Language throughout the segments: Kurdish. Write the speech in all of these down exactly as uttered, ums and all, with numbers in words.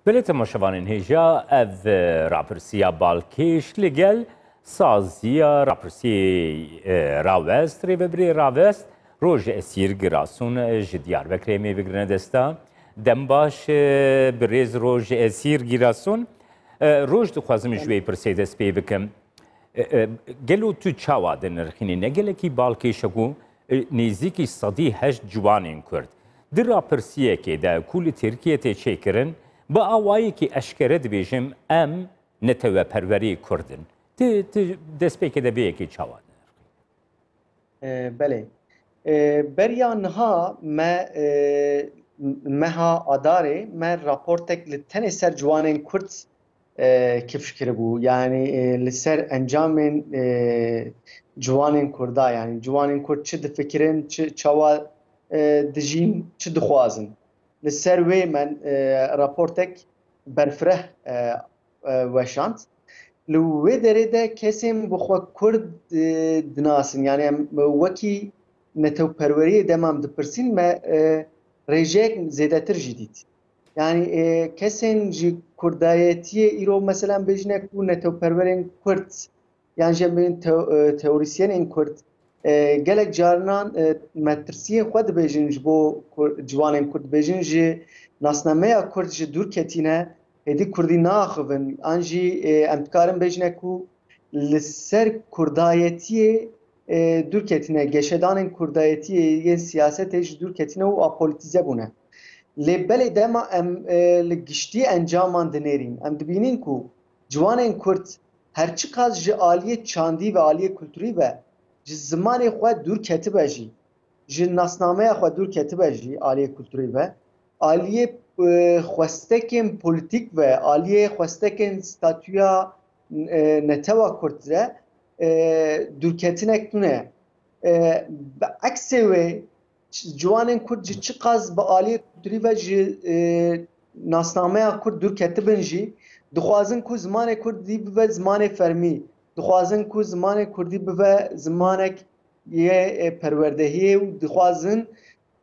Belê temaşevanên hêja, ev, e, rapirsiya balkêş li gel saziya rapirsiyê, e, rawest, rêvebirê rawest, Roj Esîr Girasun, e, ji Diyarbekirê em ê bigirine desta. Dem baş, e, birêz Roj Esîr Girasun. E, Roj, dixwazim ji wê pirsê dest pê bikim. E, e, gelo tu çawa dinirxînî? Ne gelekî balkêş e ku, e, nêzîkî sedî heşt ciwanên Kurd di rapirsiyekê de ku li Tirkiyê tê çêkirin, bi awayekî eşkere dibêjim, em neteweperwerê Kurd in. Tu, tu destpêkê de vê yekê çawa dinirxî? E, belê. E, beriya niha me, e, meha Adarê me raportek li tenê ser ciwanên Kurd, e, kifş kiribû. Yanî, e, li ser encamên, e, ciwanên Kurda, yanî ciwanên Kurd çi difikirin, çi, çawa, e, dijîn, çi dixwazin. Li ser wê me, e, raportek berfireh, e, e, weşand. Li wê derê de kesên bi xwe Kurd, e, dinasin. Yanî em wekî netewperweriyê dema em dipirsîn me, e, rêjeyek zêdetir jî dît. Yanî, e, kesên ji Kurdayetiyê îro, meselen, bêjine ku netewperwerên Kurd yan jî em bêjin teo-, e, teorîsyenên Kurd, e, gelek carinan, e, metirsiyên xwe dibêjin ji bo Kur-, ciwanên Kurd, dibêjin ji nasnameya Kurd ji dûr ketîne, hêdî Kurdî naaxivin. An jî, e, em dikarin bêjine ku li ser Kurdayetiyê, e, dûr ketîne, geşedanên Kurdayetiyê yên siyasetê ji dûr ketîne û apolitîze bûne. Lê belê dema em, e, li giştî encaman dinêrîn, em dibînin ku ciwanên Kurd her çiqas ji aliyê çandî ve, aliyê kulturî ve, ji zimanê xwe dûr ketibe jî, ji nasnameya xwe dûr ketibe jî aliyê kulturî ve, aliyê, e, xwestekên polîtîk ve, aliyê xwestekên statûya, e, netewa Kurd re, e, dûrketinek tune. E, bi eksê wê, ç-, ciwanên Kurd ji çiqas bi aliyê kulturî ve ji, e, nasnameya Kurd dûr ketibin jî, dixwazin ku zimanê Kurdî bibe zimanê fermî, dixwazin ku zimanê Kurdî bibe zimanek yê, e, perwerdehiyê û dixwazin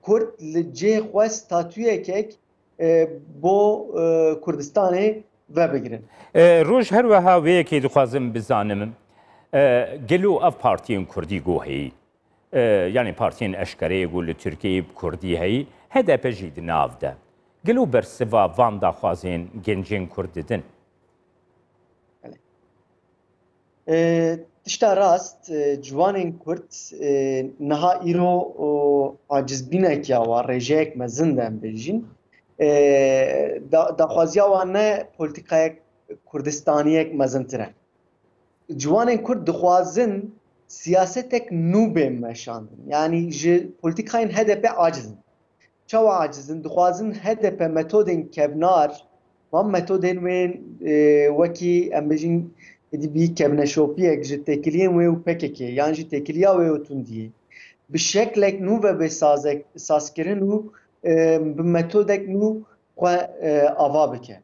Kurd li cihê xwe statuyekek, e, bo, e, Kurdistanê vebigirin. E, Roj, her weha wê yekê dixwazim bizanim, e, gelo ev partiyên Kurdî ku heyî, e, yanî partiyên eşkereyê ku li Tirkiyeyê bi Kurdî heyî, H D P jî di nav de. Gelo bersiva van daxwazên gencên Kurd didin? Belê. E, tişta rast, e, ciwanên Kurd, e, niha îro, o, acizbînek ya wa, rêjeyek mezin de em bêjin. E, da-, daxwaziya wan ne polîtîkayek Kurdistaniyek mezintir e. Ciwanên Kurd dixwazin siyasetek nû bê meşandin. Yanî ji polîtîkayên H D P aciz in. Çawa aciz in? Dixwazin H D P metodên kevnar, van metodên wê, e, wekî em bêjin êdî bî kevneşopiyek ji têkiliyên wê û P K K yan jî têkiliya wê û tundiyê bi şeklek nû ve bê sazek-, sazkirin û, e, bi metodek nû xwe, e, ava bike.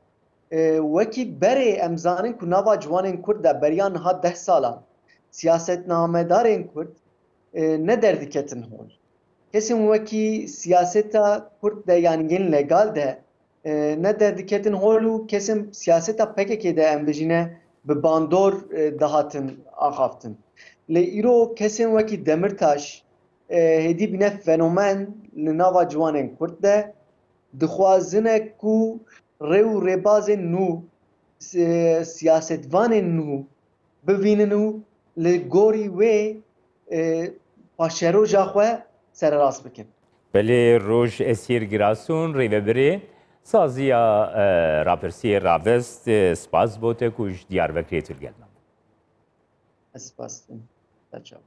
E, wekî berê em zanin ku nava ciwanên Kurd de beriya niha deh salan siyasetnamedarên Kurd, e, ne derdiketin hol. Kesên wekî siyaseta Kurd de, yanî yên legal de, e, ne derdiketin hol û kesên siyaseta P K K de em bijîne bi bandor, e, dihatin axaftin. Lê îro kesên wekî Demirtaş, e, hêdî bîne fenomen li nava ciwanên Kurd de, dixwazine ku rê û rêbazên nû, si-, siyasetvanên nû bivînin û li gorî wê, e, paşeroja xwe sererast bikin. Belê, Roj Esîr Girasun, rêvebirê saziya, e, rapirsiyê ravest, e, spas bo te ku ji Diyarbekirê tu li gel me bû. Ez spas dikim. Te çawa.